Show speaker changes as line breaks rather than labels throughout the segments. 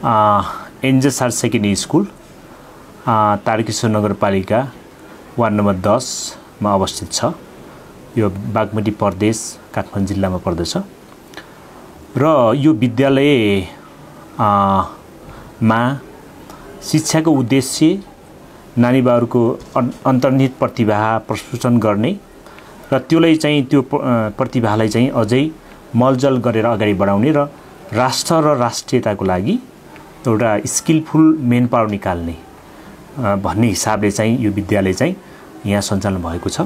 Angels higher secondary school Tarakeshwar नगरपालिका ward number 10 मा अवस्थित छ। यो बागमती प्रदेश काठमाडौँ जिल्लामा पर्दछ र यो विद्यालय मा शिक्षाको उद्देश्य नानीबाहरूको अन्तर्निहित प्रतिभा प्रस्फुटन गर्ने र त्यसलाई चाहिँ त्यो प्रतिभालाई चाहिँ अझै मलजल गरेर अगाडि बढाउने र राष्ट्र र राष्ट्रियताको लागि एउटा स्किलफुल मेन पावर निकाल्ने भन्ने हिसाबले चाहिँ यो विद्यालय चाहिँ यहाँ सञ्चालन भएको छ।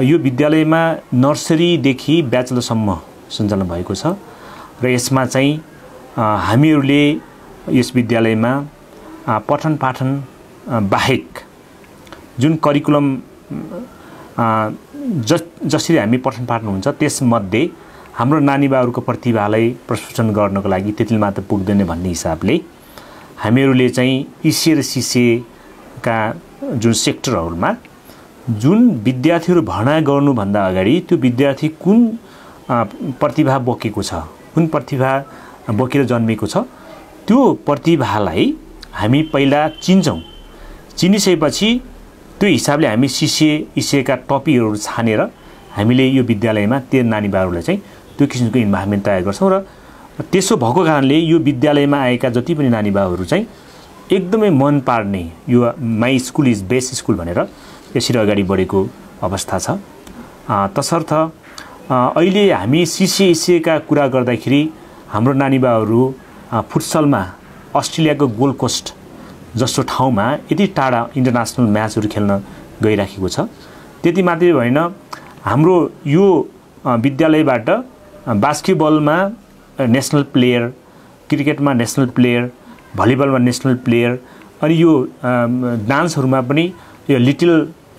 यो विद्यालयमा नर्सरीदेखि ब्याचलरसम्म सञ्चालन भएको छ र यसमा चाहिँ हामीहरूले यस विद्यालयमा पठन पाठन बाहेक जुन करिकुलम जसरी हामी पठन पाठन हुन्छ त्यसमध्ये हाम्रो नानीबाहरूको प्रतिभालाई प्रस्फुटन गर्नको लागि त्यति मात्र पुग्दैन भन्ने हिसाबले हामीहरूले चाहिँ इसे र सिसेका जुन सेक्टरहरूमा जुन विद्यार्थीहरू भर्ना गर्नुभन्दा अगाडि त्यो विद्यार्थी कुन प्रतिभा बोकेको छ, कुन प्रतिभा बोकेर जन्मेको छ, त्यो प्रतिभालाई हामी पहिला चिन्छौँ। चिनिसकेपछि त्यो हिसाबले हामी इसेका टपिकहरू छानेर हामीले यो विद्यालयमा त्यो नानीबाहरूलाई चाहिँ त्यो किसिमको इन्भाइरोमेन्ट तयार गर्छौँ र त्यसो भएको कारणले यो विद्यालयमा आएका जति पनि नानीबाहरू चाहिँ एकदमै मन पार्ने यो my school is best school भनेर यसरी अगाडि बढेको अवस्था छ। तसर्थ अहिले हामी इसेका कुरा गर्दाखेरि हाम्रो नानीबाहरू फुटसलमा अस्ट्रेलियाको गोल्ड कोस्ट जस्तो ठाउँमा यति टाढा इन्टरनेसनल म्याचहरू खेल्न गइराखेको छ। त्यति मात्रै होइन, हाम्रो यो विद्यालयबाट बास्केटबलमा नेसनल प्लेयर, क्रिकेटमा नेसनल प्लेयर, भलिबलमा नेसनल प्लेयर अनि यो डान्सहरूमा पनि यो लिटिल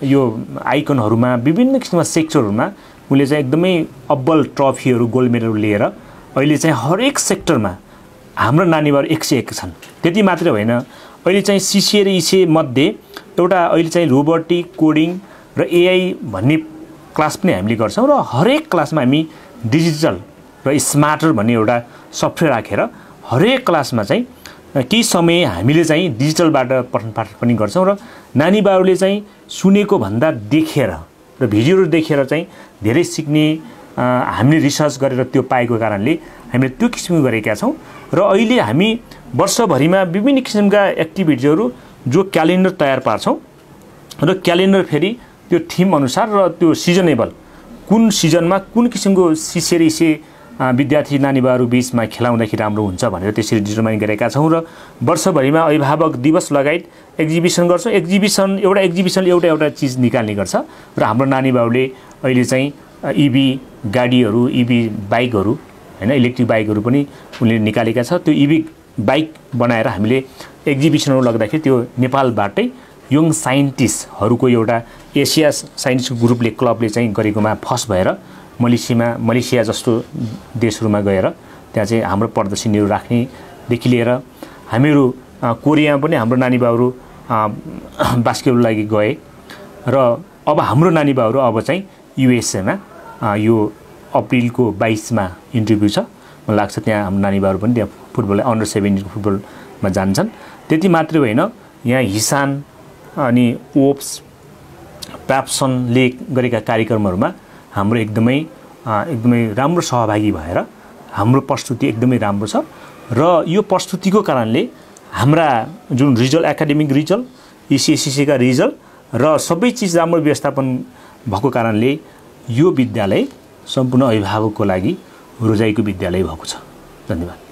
यो आइकनहरूमा विभिन्न किसिमका सेक्टरहरूमा उनले चाहिँ एकदमै अब्बल ट्रफीहरू गोल्ड मेडल लिएर अहिले चाहिँ हरेक सेक्टरमा हाम्रो नानीबाहरू 101 छन्। त्यति मात्रै होइन, अहिले चाहिँ सिसिए र इसे मध्ये एउटा अहिले चाहिँ रोबोटिक कोडिङ र एआई भन्ने क्लास पनि हामीले गर्छौँ र हरेक क्लासमा हामी डिजिटल र स्मार्टर भन्ने एउटा सफ्टवेयर राखेर हरेक क्लासमा चाहिँ केही समय हामीले चाहिँ डिजिटलबाट पठन पाठन पनि गर्छौँ र नानीबाहरूले चाहिँ सुनेको भन्दा देखेर र भिडियोहरू देखेर चाहिँ धेरै सिक्ने हामीले रिसर्च गरेर त्यो पाएको कारणले हामीले त्यो किसिमको गरेका छौँ र अहिले हामी वर्षभरिमा विभिन्न किसिमका एक्टिभिटीहरू जो क्यालेन्डर तयार पार्छौँ र क्यालेन्डर फेरि त्यो थिम अनुसार र त्यो सिजनेबल कुन सिजनमा कुन किसिमको इसे विद्यार्थी नानीबाहरू बीचमा खेलाउँदाखेरि राम्रो हुन्छ भनेर त्यसरी डिटरमाइन गरेका छौँ र वर्षभरिमा अभिभावक दिवस लगायत एक्जिबिसन गर्छौँ। एउटा एक्जिबिसन एउटा चिज निकाल्ने गर्छ र हाम्रो नानीबाहरूले अहिले चाहिँ इभी गाडीहरू, इभी बाइकहरू हैन, इलेक्ट्रिक बाइकहरू पनि उनले निकालेका छ। त्यो इभी बाइक बनाएर हामीले एक्जिबिसनहरू लग्दाखेरि त्यो नेपालबाटै यङ साइन्टिस्टहरूको एउटा एसिया साइन्टिस्ट ग्रुपले क्लबले चाहिँ गरेकोमा फर्स्ट भएर मलेसिया जस्तो देशहरूमा गएर त्यहाँ चाहिँ हाम्रो प्रदर्शनीहरू राख्नेदेखि लिएर हामीहरू कोरियामा पनि हाम्रो नानीबाहरू बास्केटबल लागि गए र अब हाम्रो नानीबाहरू अब चाहिँ युएसएमा यो अप्रिलको 22 मा इन्टरभ्यू छ। मलाई लाग्छ त्यहाँ हाम्रो नानीबाहरू पनि त्यहाँ फुटबल अन्डर 17 फुटबलमा जान्छन्। त्यति मात्रै होइन, यहाँ हिसान अनि ओप्स प्याप्सनले गरेका कार्यक्रमहरूमा हाम्रो एकदमै राम्रो सहभागी भएर हाम्रो प्रस्तुति एकदमै राम्रो छ र यो प्रस्तुतिको कारणले हाम्रा जुन रिजल्ट, एकाडेमिक रिजल्ट, इसिएससीका रिजल्ट र सबै चिज राम्रो व्यवस्थापन भएको कारणले यो विद्यालय सम्पूर्ण अभिभावकको लागि रोजाइको विद्यालय भएको छ। धन्यवाद।